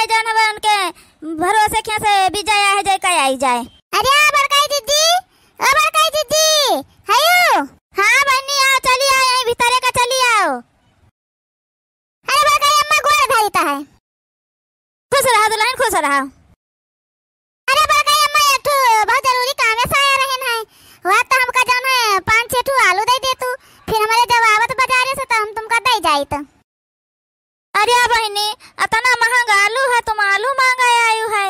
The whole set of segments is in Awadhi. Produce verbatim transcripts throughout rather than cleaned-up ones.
जौन हवे उनके भरोसे खिया से विजय आए जाए, का आई जाए। अरे बड़काई जिज्जी, ओ बड़काई जिज्जी, हयो? हाँ बहिनी, आ चली आ, यहीं भीतरे का चली आओ। अरे बड़काई अम्मा गोड़ धरी त है। खुश रहा दुल्हन, खुश रहा। अरे बड़काई अम्मा, एक ठो बहुत जरूरी काम से आया रहन है। वह तो हमका जौन है पाँच छह ठो आलू दे दे तू, फिर हमरे जब आवत बाजारे से तो हम तुमका दे जाइत। अरे बहिनी, अतना महंगा आलू है, तुम आलू मांगा आयु है।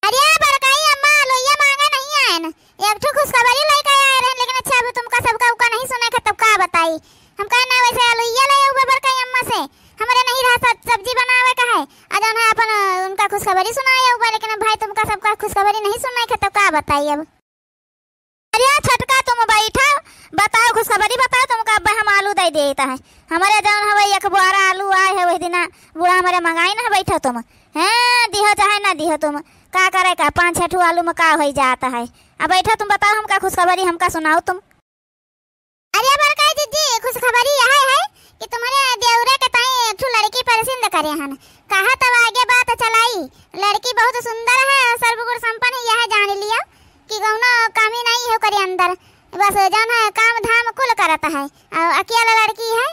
अरे बड़काई अम्मा, आलूया मांगा नहीं आयन, एक ठो खुशखबरी लेके आए रहन, लेकिन अच्छा, अब तुमका सबका उका नहीं सुने के, तब का बताई। हम कहे ना वैसे आलूया ले आऊ बड़काई अम्मा से, हमरे नहीं रहा सब सब्जी बनावे का है, आ जौन है अपन, अ, उनका खुशखबरी सुनाए आऊ बा, लेकिन अब भाई तुमका सबका खुशखबरी नहीं सुनाए के, तब का बताई अब। अरे छोटका, तुम बैठा, बताओ, खुशखबरी बताओ, तुमका अब हम आलू दे देता है। हमरे जौन हवे एक बोरा आलू आए है, वही दिना बूढ़ा हमरे मंगाई ना है, बैठो तुम। हैं, दिहो चाहे ना दिहो तुम, का करे का, पाँच छह ठो आलू में का होई जाता है। अब बैठो तुम, बताओ हमका खुशखबरी, हमका सुनाओ तुम। अरे बड़काई जिज्जी, खुशखबरी यह है कि तुम्हरे देवरे के ताई एक ठो लड़की पसंद करे हन। कहा तब आगे बात चलाई, लड़की बहुत सुंदर है और सर्वगुण संपन्न है, यह जान लिया कि कौनो कमी नहीं है ओकरे अंदर, बस जौन है काम धाम कुल करत है और अकेला लड़की है।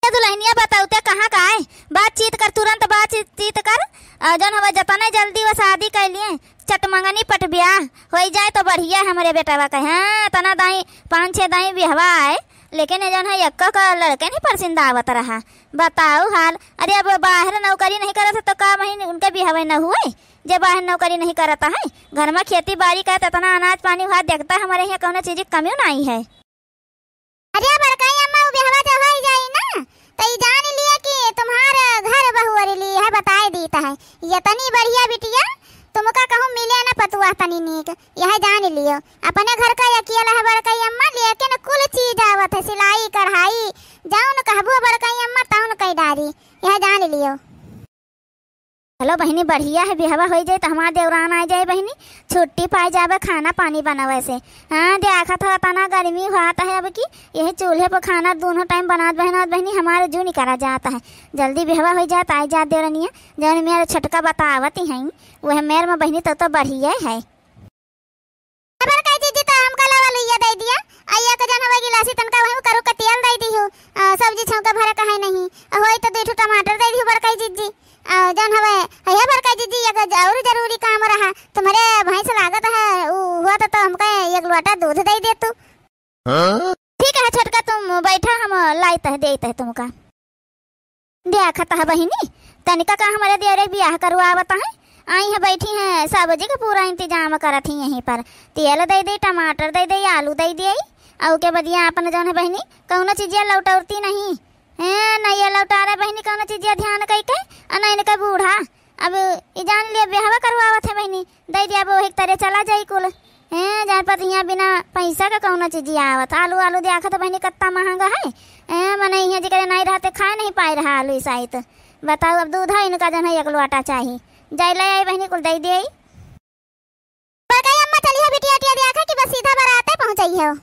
ए दुल्हनिया, बताऊ ते कहाँ का आए? बातचीत कर, तुरंत बातचीत कर। अ, जौन हवे जतने जल्दी वो शादी कर लिए, चट मंगनी पट ब्याह होई जाए तो बढ़िया है हमरे बेटवा का। हाँ, तना दाई, पाँच छह दाई बिहवा आए, लेकिन ये जौन है एक्को का लड़के नहीं पसंद आवत रहा। बताऊ हाल। अरे अब बाहर नौकरी नहीं करत है तो का वहीं उनके बिहवे न हुए? जे बाहर नौकरी नहीं करत है, घर में खेती बाड़ी का तो इतना अनाज पानी हुआ देखता है, हमरे यहाँ कौनो चीज की कमी नहीं है। अरे बड़काई अम्मा, उ बिहवा जब होई जाई ना, त ई जान लिया कि तुम्हार घर बहुअर ली है, बताए दीत है। ये तनी बढ़िया बिटिया, तुमका कहूँ मिले ना पतुआ तनी नीक, यह जान लियो। अपने घर का अकेला है बड़काई अम्मा, लेकिन कुल चीज आवत है, सिलाई, कढ़ाई, जौन कहबो बड़काई अम्मा, तौन कई डारी, यह जान लियो। चलो बहिनी, बढ़िया है, बिहवा होई जाए तो हमार देवरान आ जाए बहिनी, छुट्टी पाई जाबे खाना पानी बनावे से। हाँ, देखत हो तना गर्मी हुआत है अब की, यही चूल्हे पर खाना दोनों टाइम बनात बहनात बहिनी, हमारे जू निकरा जात है। जल्दी बिहवा होई जात, आई जात देवरनिया, जौन मेरे छोटका बतावत ही हैं, वह मेर में बहिनी तो, तो बढ़िया है। बड़काई जिज्जी, तो हमका लावा लुइया दे दिया। आ एक जन हवे गिलासी तनका वही करू के तेल दे दिहु। आ, सब्जी छौंका भरा कहे नहीं। आ, होई तो दू ठो टमाटर दे दिहु बड़काई जिज्जी। आ, जन हवे, हे बड़काई जिज्जी, एक ज-, और जरूरी काम रहा। तुम्हरे भैंस लागत है, उ हुआ तो, तो हमका एक लोटा दूध दे दे तू। हाँ? ठीक है छोटका, तुम बैठा, हम लाइत है, देइत है तुमका। देखत ह बहिनी, तनिका का हमरे देवरे के बियाह करवावत है, आई है बैठी है, सब्जी के पूरा इंतजाम करत ही यहीं पर। तेल दे दे, टमाटर दे दे, आलू दे दे, अउ के बदिया अपन जौन है बहिनी, कौनो चीजिया लौटौरती नहीं। हैं, नहीं ये लौटा रहे बहिनी, कौनो चीजिया ध्यान कई के, अ नहीं इनके बूढ़ा। अब ई जान लिया, बियाहवा करवावत है बहिनी, दे दिया, अब वही तरे चला जाई कुल। ए, जान पर हियाँ बिना पैसा के कौनो चीज आवत। आलू, आलू देखत बहिनी, कत्ता महंगा है। ए, मने हियाँ जेकरे नहीं रहते, खाए नहीं पाए रहा आलू, ईसाई तो। बताओ, अब दूध है इनका, जौन है एक लोटा चाही। जाई ले आई बहिनी, कुल दे दे आई। बड़काई अम्मा चली हो बिटिया, टिया देखा कि बस सीधा बराते पहुँचाई हो।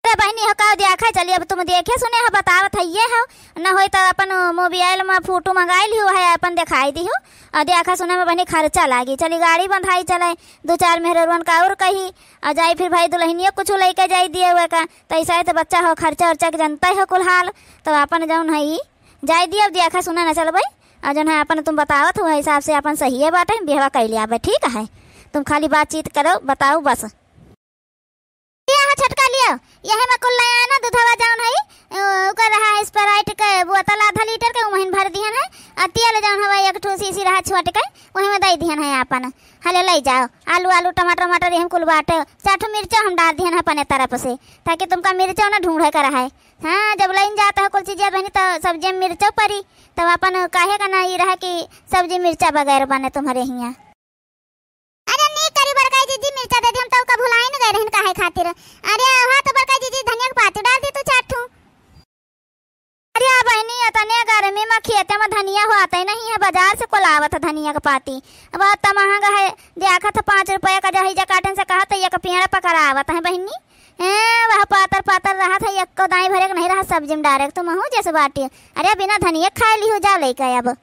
अरे बहिनी हो, का देखा चली, अब तुम देखे सुने हो, बतावत है ये हो, न होई तो अपन मोबाइल में फोटो मंगाई लिहो है, अपन दिखाई दिहो, और देखा सुने में बहिनी खर्चा लागी, चली गाड़ी बंधाई चले, दो चार मेहररुअन का और कही, और जाई फिर भाई दुल्हनिया कुछ लेके जाई दिए हुए का, तो ऐसा है तो बच्चा हो, खर्चा उर्चा के जनता हो कुल हाल, तो अपन जौन है ई जाई दिए, अब देखा सुने न चलबे, और जौन है अपन तुम बतावत हो हिसाब से अपन सही है बाटे, बिहवा कैले आबे, ठीक है, तुम खाली बातचीत करो, बताओ बस। ये यहाँ छोटका लियो, यही में कुल ले आए ना, दूधवा जौन है, उ-, ओकर रहा Sprite के बोतल आधा लीटर के, उमहिन भर दिहन है, आ तेल जौन हवा एक ठो शीशी रहा छोट के, वही में दे दिहन है आपन। हले ले जाओ, आलू, आलू, टमाटर, टमाटर, यही में कुल बाटे, चार ठो मिर्चो हम डाल दिहन है अपने तरफ से, ताकि तुमका मिर्चो ना ढूंढे का रहे। हाँ, जब लेन जाता है कुल चीजिया बहिनी, तो सब्जी में मिर्चो परी, तब अपन काहे का ना ई रहा कि सब्जी मिर्चा बगैर बने तुम्हरे हियाँ। अरे नीक करी बड़काई जिज्जी, मिर्चा दे दी, हम तो का भुलाइन गए रहन काहे खातिर। अरे हाँ तो बड़काई जिज्जी, धनिया के पाती डाल दी तू चार ठू। अरे बहिनी, इतने गर्मी में खेते में धनिया होते नहीं है, बाजार से कुल आवत है धनिया के पाती। अब त महंगा है, देखत पाँच रुपया का जहिजा काटन से कहत एक पेड़ पकड़ावत है बहिनी। ए, वह पातर पातर रहत है, एक्को दाई भरे के नहीं रहत सब्जी में डारे के, तुमहू जैसे बाटी। अरे, बिना धनिया खाए लिहू, जाओ लेके अब। अब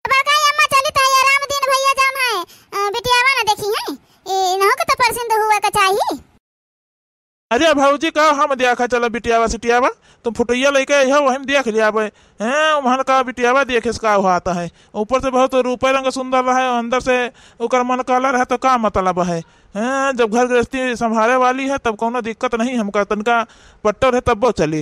का अम्मा, चली त है राम दिन भैया जौन है, अ, बिटियावा ना देखी है, इनहू के तो परसिंद हुआ का चाही। अरे भौजी, का हम देखा चला बिटियावा सिटियावा, तुम फुटैया लेके अइहो, वही में देख लियाबे। हैं, वहन का बिटियावा देखे से का होत है, ऊपर से बहुत रूपे रंग सुंदर रहे, अंदर से ओकर मन काला रहे तो का मतलब है? हैं, जब घर गृहस्थी संभारे वाली है तब कौनो दिक्कत नहीं, हमका तनका पट्टो रहे तब्बो चली।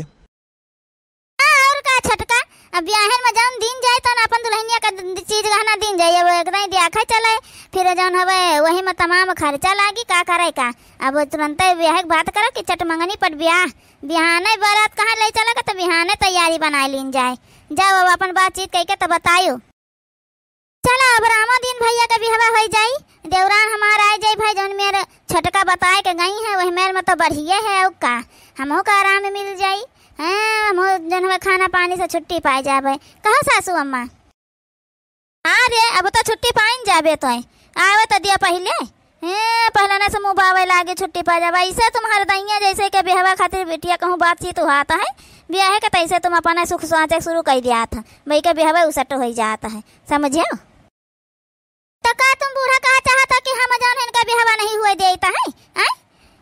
हाँ, और का छोटका, अब बियाहन में जौन दीन जाए, तौन अपन दुल्हनिया का द-, चीज गहना दीन जाए। अब एक दाई देखे चले, फिर जौन हवे, वही में तमाम खर्चा लागी, का करे का। अब तुरंते बियाह के बात करो कि चट मंगनी पट बियाह, बिहाने बारात कहाँ ले चले का, तो बिहाने तैयारी बनाए लीन जाए। जाओ, अब अपन बातचीत कइके तो बतायो। चला, अब रामो दिन भैया के बिहवा होई जाई, देवरान हमार आए जाई भाई, जौन मेर छोटका बताए के गई है, वही मेर में तो बढ़िए है, और का, हमहू का आराम मिल जाई। हैं, हमहू जौन हवे खाना पानी से छुट्टी पाए जाबे। कहो सासू अम्मा? हाँ रे, अब तो छुट्टी पाइन जाबे तोय, आवे तो दिया पहिले। हैं, पहले ने से मुँह बावे लागे, छुट्टी पा जाबे। ऐसे तुम्हारे दैया जैसे के बिहवा खातिर बिटिया कहूँ बातचीत हुआत है, बियाहे के तैसे तुम अपना सुख सोचे शुरू कर दिया था, भाई के बिहवा उसट हो जात है। समझियो? तो का तुम बूढ़ा कहा चाहता कि हम जौन है इनका बिहवा नहीं हुए देता है? आय?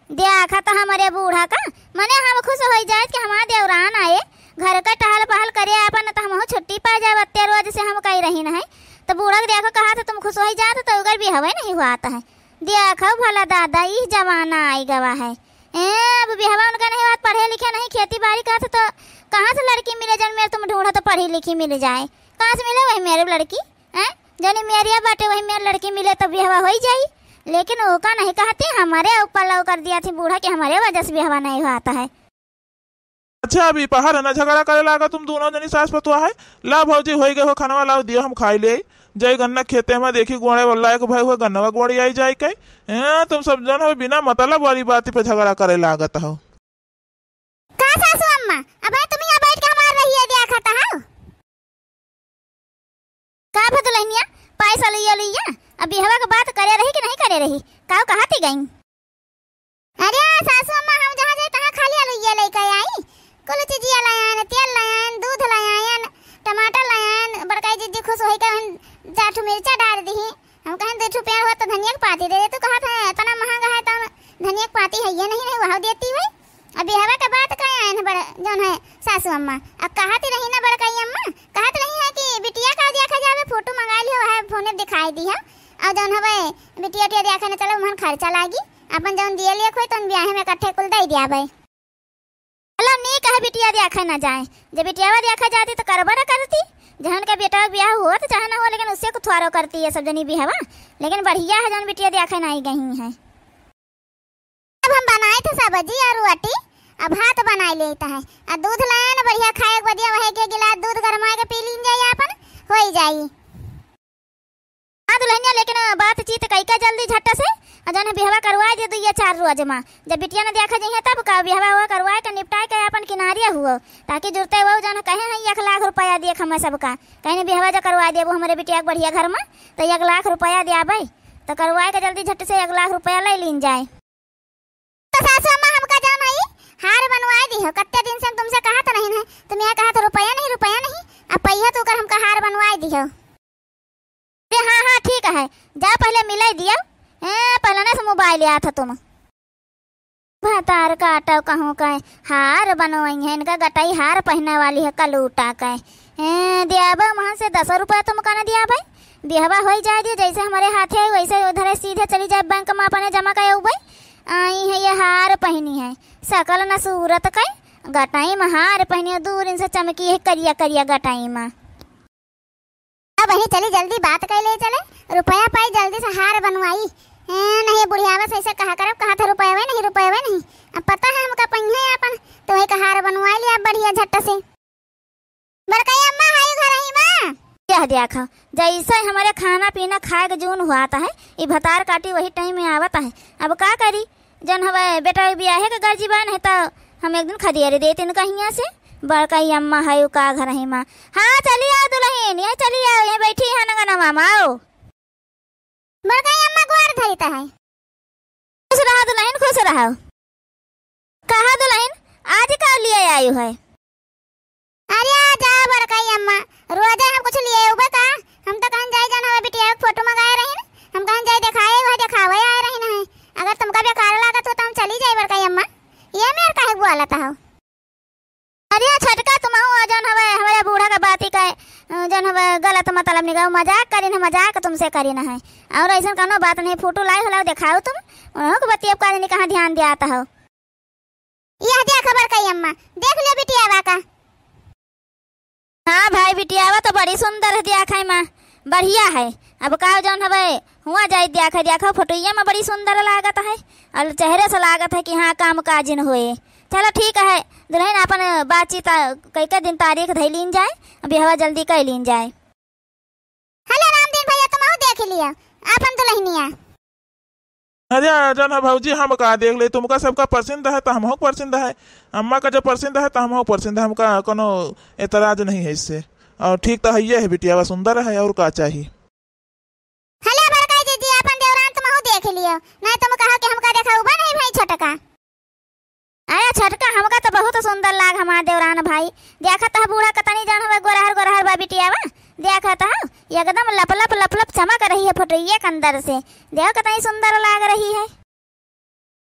देखा तो हमरे बूढ़ा का, मने हम खुश हो जाए कि हमार देवरान आए, घर का टहल पहल करे आपन, तो हमहू छुट्टी पा जाए, अत्ते रोज से हम कही रही नहीं। तो बूढ़ा के देखो कहा तो तुम खुश हो जात, तो उगर बिहवा नहीं हुआ है। देखो भला दादा, ई जमाना आई गवा है। ए, अब बिहवा उनका नहीं हुआ, पढ़े लिखे नहीं, खेती बाड़ी करत तो कहाँ से लड़की मिले जौन मेर तुम ढूंढो तो पढ़ी लिखी मिल जाए? कहाँ से मिले वही मेरे लड़की? हैं? जौनी मेरिया बाटे वही मेरे लड़की मिले तो बिहवा होई जाई। लेकिन ओका नहीं कहती, हमारे ऊपर लव कर दिया थी बूढ़ा कि हमारे वजह से बिहवा नहीं हुआ है। अच्छा, अभी पहाड़ है ना झगड़ा करे लागा तुम दोनों जनी सास पतुआ है। ला भौजी, होई गए हो खानवा, लाओ दियो हम खाई ले। जय गन्ना खेते में देखी गोड़े वाला एक भाई हुआ गन्नवा गोड़ी आई जाए के। हैं, तुम सब जन हो बिना मतलब वाली बात पे झगड़ा करे लागत हो। का सासू अम्मा, अब तुम यहाँ बैठ के हमार रहिए देखत हो? का भदुलहिनिया, पाई सलुइया लुइया, अब बिहवा के बात करे रही कि नहीं करे रही? काऊ कहा थी गई? अरे सासू अम्मा, हम जहाँ जाए तहाँ खाली अलुइया लेके आई। कुल चीजिया ले आयन, तेल ले आयन, दूध ले आयन, टमाटर ले आयन। बड़काई जीजी खुश होई के हम चार ठो मिर्चा डाल दी। हम कहें दो ठो पेड़ हो तो धनिया के पाती दे दे। तू कहा था इतना महंगा है तो धनिया के पाती है ये नहीं, नहीं वह देती हुई। अब बिहवा के बात का आयन बड़ जौन है सासू अम्मा। अब कहा थी रही ना बड़काई अम्मा, कहा थी रही है कि बिटिया का देखा जावे, फोटो मंगा लियो है, फोने दिखाई दी हम। और जौन हवे बिटिया टिया देखा ना चलो मन खर्चा लागी। अपन जौन दिए लिए खोई तौन ब्याहे में इकट्ठे कुल दे दिया भाई। चलो नीक है बिटिया देखा ना जाए, जब बिटियावा देखा जाती तो करबा ना करती। जहन का बेटा ब्याह हो तो चाहे ना हो, लेकिन उससे कुछ थोड़ा करती है सब जनी बिहवा। लेकिन बढ़िया है जौन बिटिया देखा ना आई गई है। अब हम बनाए थे सब्जी और रोटी, अब भात बनाए लेता है। और दूध लाया ना बढ़िया खाए के बढ़िया, वही के गिलास दूध गरमाए के पी लीन जाई, अपन होई जाई। हाँ दुल्हनिया, लेकिन बातचीत कई का जल्दी झट से, आ जौन बिहवा करवाए दे दुइया चार रोज मा। जब बिटिया ने देखा जइहे तब का बिहवा हुआ करवाए के निपटाए के अपन किनारिया हुआ, ताकि जुरते वो जौन कहे हैं एक लाख रुपया दिए हमें सबका, कहीं बिहवा जो करवाए देबो हमरे बिटिया के बढ़िया घर में, तो एक लाख रुपया दिया भाई, तो करवाए के जल्दी झट से एक लाख रुपया ले लीन जाए। तो सासू अम्मा हमका जौन है हार बनवाए दिहो, कत्ते दिन से हम तुमसे कहत रहिन है, तुम यह कहत रुपया नहीं, रुपया नहीं, अब पहिया तो ओकर हमका हार बनवाए दिहो। अरे हाँ, हाँ, ठीक है, जा पहले मिलाई दियो। ए, पहले ना से मोबाइल आया था तुम। भतार काटो कहूँ का हार बनवाई है, इनका गटाई हार पहने वाली है कलूटा का। ए, दियाबा वहाँ से दस रुपया तुम कहना दियाबा, बिहवा होई जाए दियो, जैसे हमारे हाथे आई वैसे उधर सीधे चली जाए बैंक में अपने जमा करे उबे। आई है ये हार पहनी है, सकल न सूरत का, गटाई में हार पहनी है, दूर इनसे चमकी है करिया करिया गटाई में। अब वही चली जल्दी बात कर ले चले, रुपया पाई जल्दी से हार बनवाई। ए, नहीं बुढ़ियावा से ऐसे कहा करब, कहा था रुपया वे नहीं, रुपया वे नहीं। अब पता है हमका पहिए अपन, तो वही का हार बनवाई लिया बढ़िया झट से। बड़काई अम्मा हाय घर ही माँ। यह देखा, जैसे हमारे खाना पीना खाए के जून हुआ आता है, ये भतार काटी वही टाइम में आवता है। अब का करी, जन हवे बेटा के बियाहे के गर्जी बा, नहीं तो हम एक दिन खदेड़ देते न कहिया से। बड़काई अम्मा है का घर है माँ। हाँ, चली आओ दुल्हन, ये चली आओ, ये बैठी है नंगना मामा, आओ। बड़काई अम्मा गोड़ धरता है। खुश रहा दुल्हन, खुश रहा। कहा दुलहिन, आज का लिए आयु है? अरे आ जा बड़काई अम्मा, रोजे हम कुछ लिए उबे का? हम तो कहन जाई जौन हवे बिटिया के फोटो मंगाए रही ना, हम कहन जाई देखाए, वह देखावे आए रही ना है। अगर तुमका बेकार लागत हो तो हम चली जाई बड़काई अम्मा, ये मेर काहे बोलत हो? अरे छोटका, तुमहू आ जौन हवे हमरे बूढ़ा के बाती के, अ, जौन हवे गलत मतलब निकाओ, मजाक करिन है, मजाक तुमसे करिन है। और ऐसन कौनो बात नहीं, फोटो लाई होला देखाओ तुम, उन्हों के बतिया का नहीं कहाँ ध्यान दियात हो। यह देख बड़काई अम्मा, देख लियो बिटियावा का। हाँ भाई, बिटियावा तो बड़ी सुंदर है, देखाई मा बढ़िया है। अब का जौन हवे हुआ जाई, देखाई, देखो फोटोइया मा बड़ी सुंदर लागत है और चेहरे से लागत है कि हाँ काम काजिन होए। चलो ठीक है दुलहिन, अपन बातचीत आ, कई के दिन तारीख धई लीन जाए, बियाहवा जल्दी कई लीन जाए। हेलो रामदीन भैया, तुमहू देख लिया अपन दुलहिनिया। अरे जौन है भौजी, हम का देख ले, तुमका सबका पसंद है तो हमहू पसंद है, अम्मा का जब पसंद है तो हमहू पसंद है, हमका कोनो एतराज नहीं है इससे। और ठीक तो है, ये है बिटियावा, सुंदर है, और का चाही? हेलो बड़काई जीजी, अपन देवरान तुमहू देख लियो, नहीं तुम कहो कि हमका देखा उबा नहीं भाई छोटका। अरे छोटका, हमका तो बहुत सुंदर लाग हमार देवरान भाई। देखत ह बूढ़ा कतनी जौन हवे गोरहर गोरहर बा बिटियावा। देखत ह एकदम लप लप लप लप चमक रही है फोटोइये के अंदर से। देखो कतनी सुंदर लाग रही है।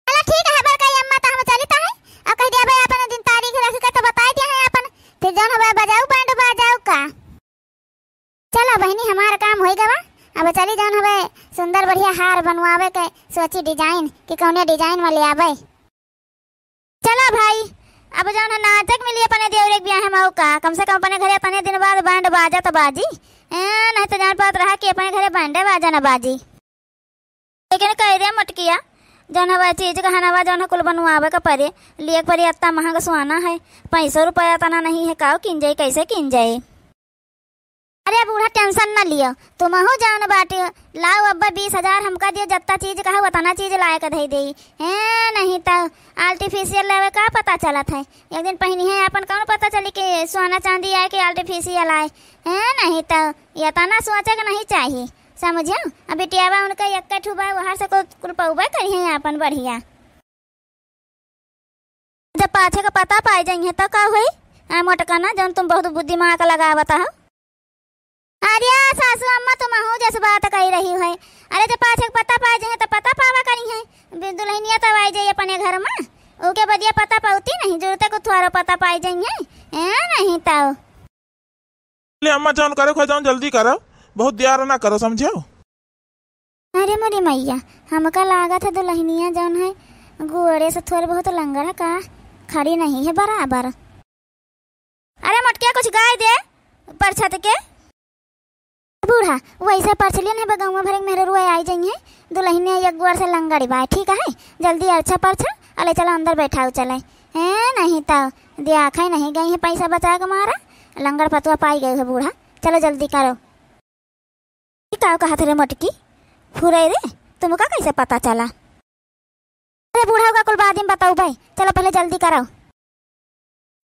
चलो ठीक है बड़काई अम्मा, तो हम चलित है। अब कह दिया भाई अपन दिन तारीख रख के तो बताई दिया है अपन। फिर जौन हवे बजाऊ बैंड बाजाऊ का। चलो बहिनी, हमार काम होई गवा। अब चली जौन हवे सुंदर बढ़िया हार बनवावे के सोची design कि कौने design में ले आवे। चलो भाई, अब जौन है नाचक मिली अपने देवरे के बियाह में का, कम से कम अपने घरे इतने दिन बाद बैंड बाजा तो बाजी। ए, नहीं तो जान पात रहा कि अपने घरे बैंडे बाजा न बाजी। लेकिन कह दे मोटकिया, जौन हवा चीज गहनवा जौन कुल बनवावे के परे, लिए के परे, इतना महंगा सोना है, पैसो रुपया इतना नहीं है, काव किन जाई, कैसे किन जाई? अरे बूढ़ा tension न लियो, तुमहू जौन बाटे लाओ अब्बा बीस हजार हमका दियो, जत्ता चीज कहो उतना चीज लाए के धई देई। ए, नहीं तो artificial लेवे का पता चलत है, एक दिन पहिनी है अपन कौन पता चली कि सोना चांदी आए कि artificial आए। ए, नहीं तो इतना सोचे के नहीं चाहिए। समझियो, अब बिटियावा उनका एक ठू बा, वहाँ से कुल, कुल पउबे करिहे आपन बढ़िया। जब पाछे का पता पाई जाइहे तो का होई? आ मोटका ना, जौन तुम बहुत बुद्धि दिमाग लगावत हो। अरे सासू अम्मा, तुमहू जस बात कही रही है। अरे जब पाछे का पता पाई जाइहे तो पता पावा करिहे। बि-, दुल्हनिया तो आई जाई अपने घर में, ओके बदिया पता पाउती नहीं, जरूरत को थोड़ा पता पाई जाइहे। ए, नहीं तो। ले अम्मा, जौन करे को जौन जल्दी करो, बहुत देर ना करो, समझो। अरे मोरी मैया, हमका लागत है दुल्हनिया जौन है गोड़े से थोड़ बहुत लंगड़ा का, खड़ी नहीं है बराबर। अरे मोटकिया, कुछ गाय दे परछत के। बूढ़ा, वैसे परछलियन है बगौवा भरे के मेहररुआ आई जाइहे, दुल्हनिया एक गोड़ से लंगड़ी बा, ठीक है, जल्दी अच्छा परछा, अले चलो अंदर बैठाओ चले। ए, नहीं तो दिया खाई नहीं गई है पैसा बचा के मारा, लंगड़ पतुआ पाई गई है बूढ़ा। चलो जल्दी करो। ई का कहत रे मोटकी? फुरे रे, तुमका कैसे पता चला? अरे बूढ़ा का कुल बाद में बताऊ भाई, चलो पहले जल्दी करो।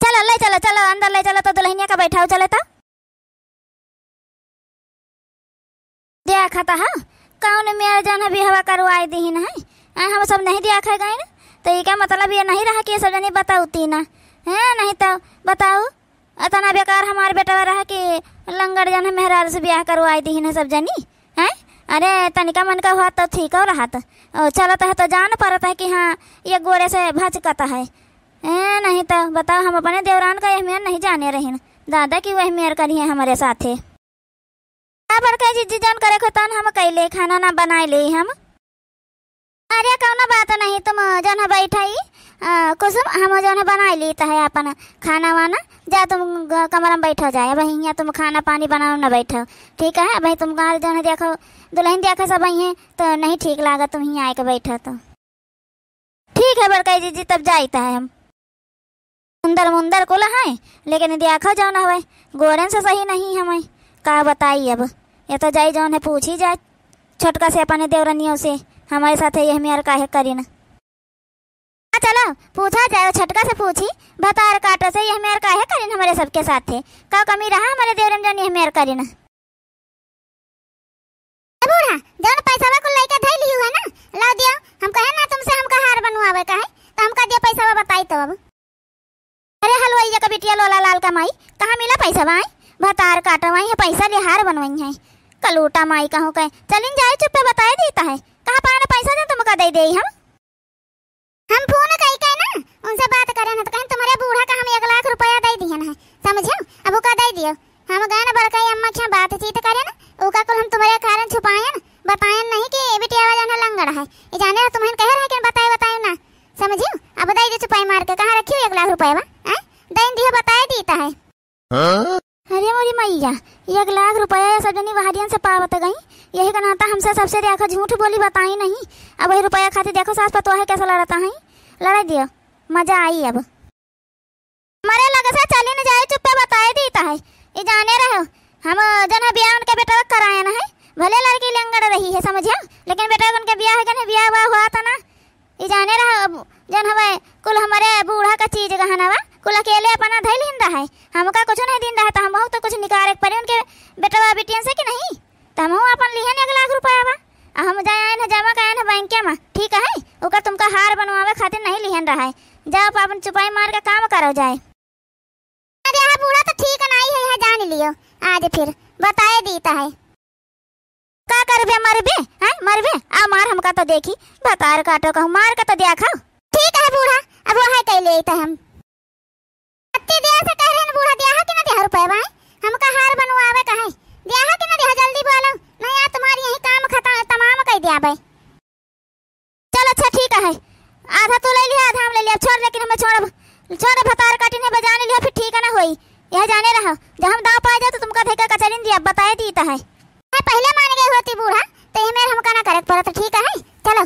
चलो ले चलो, चलो अंदर ले चलो तो दुल्हनिया का बैठाओ चले तो। देखत ह, कौन मेर जौन है बिहवा करवाई दीहिन है। आ, हम सब नहीं देखा गइन, तो ई का मतलब ये नहीं रहा कि ये सब जनी बताउती ना। हैं, नहीं तो बताऊ, इतना बेकार हमार बेटवा रहा कि लंगड़ जौन है मेहरारू से बियाह करवाई दीहिन है सब जनी। हैं, अरे तनिका मनका हुआ तो ठीक हो रहा तो। ओ, चलत है तो जान पड़त है कि हाँ, ये गोड़े से भचकत है। ए, नहीं तो बताओ, हम अपने देवरान का यह मेर नहीं जाने रहिन दादा कि वह मेर करिहे हमरे साथे। का बड़का जीजी, जौन करे को तौन हम कैले, खाना ना बनाए ले हम। अरे कौनो बात नहीं, तुम जौन है बैठा ही, अ, कुसुम, हम जौन है बनाए ली तो है अपन खाना वाना। जा तुम ग-, कमरा में बैठो जाए, अब हियाँ तुम खाना पानी बनाओ ना बैठो, ठीक है? अब तुम घर जौन है देखो, दुल्हन देखो सब आई हैं तो नहीं ठीक लागा तुम हियाँ आए के बैठो तो। ठीक है बड़का जीजी, तब जाइत है हम। सुंदर मुंदर कुल है, लेकिन देखो जौन हवे, गोरन से सही नहीं हमें। का बताई अब, ये तो जाई जौन है पूछी जाए छोटका से अपने देवरनियों से, हमारे साथ यह मेर काहे करिन। हाँ, चलो पूछा जाए, छोटका से पूछी, भतार काटो से यह मेर काहे करिन हमारे सबके साथे। का कमी रहा हमारे देवरन जौन यह मेर करिन? ए बूढ़ा, जौन पैसवा कुल लइके धइ लिहू है ना, लाव दियो। हम कहे ना तुमसे हमका हार बनवावे का है, त हमका दिया पैसा, बताई तो अब। अरे हलवाइया का बिटिया लोला लाल का माई, कहाँ मिला पैसा बाई? भतार काटवाई है, पैसा लिहार बनवाई है। कलूटा माई कहूँ के, चलिन जाए चुप्पे बताए देता है। कहाँ पाए ना पैसा जो तुमका दे दे हम? हम फोन कई के ना उनसे बात करे ना तो कहें तुम्हारे बूढ़ा का हम एक लाख रुपया दे दिहन है, समझियो? अब ओका दे दियो। हम गए ना बड़काई अम्मा के यहाँ बातचीत करे ना, ओका कुल हम तुम्हारे कारण छुपायन, बतायन नहीं कि बिटिया वाला ना लंगड़ है। ये जाने रहो तुम्हें कह रहे कि बताए बताए ना, समझियो? अब दे दे चुपाई मार के, कहाँ रखियो एक लाख रुपया बा? हैं? दे दियो, बताए दीता है। हाँ? अरे मोरी मैया, एक लाख रुपया ये सब जनी बहरियन से पावत गई, यही का नाता हमसे सबसे देखो झूठ बोली बताई नहीं। अब वही रुपया खातिर देखो सास पतोह कैसे लड़ता है, लड़ा दियो, मजा आई अब। हमारे लगे से चली न जाए, चुप्पे बताए दीता है। ये जाने रहो, हम जन है ब्याह उनके बेटा का करायन है, भले लड़की लंगड़ रही है, समझियो, लेकिन बेटा उनके ब्याह है, जन है ब्याह हुआ, हुआ था ना, ई जाने रहा, अब जौन हवे, कुल हमरे बूढ़ा का चीज गहना बा, कुल अकेले अपना धइल हिन रहा है। हमका कुछ नहीं दिन रहा, त हमहू तो कुछ निकारे के पड़े उनके बेटवा बिटियन से कि नहीं? त हमहू अपन लिहन एक लाख रुपया बा, आ हम जाए आइन है जमा करेन है बैंक में, ठीक है? ओकर तुमका हार बनवावे खातिर नहीं लिहन रहा है। जाओ, अपन चुपाई मार के काम करो जाए। अरे हाँ, बूढ़ा तो ठीक नहीं है, यहाँ जान लियो। आज फिर बताए दीता है। का करबे, मरबे? हैं, मरबे? आ मार, हमका तो देखी, भतार काटो कहूँ, मार के तो देखा। ठीक है बूढ़ा, अब वो है कैले तो हम। अत्ते देर से कह रहे हैं बूढ़ा, दिया है कि ना दिया रुपया भाई? हमका हार बनवावे का है, दिया है कि ना दिया? जल्दी बोलो, नहीं यार तुम्हारी यही काम खत्म, तमाम कर दिया भाई। चल अच्छा ठीक है, आधा तू ले लिया, आधा हम ले लिया, छोड़, लेकिन हमें छोड़, छोड़, भतार काटी ने बजाने लिया, फिर ठीक है ना होई। यह जाने रहो, जब हम दाव पाए जाए तो तुमका धैका कचरिन दिया, बताए दी तो है। मैं पहले मान गए होती बूढ़ा, तो ये मेरे हमका ना करे के पड़त, ठीक है, चलो।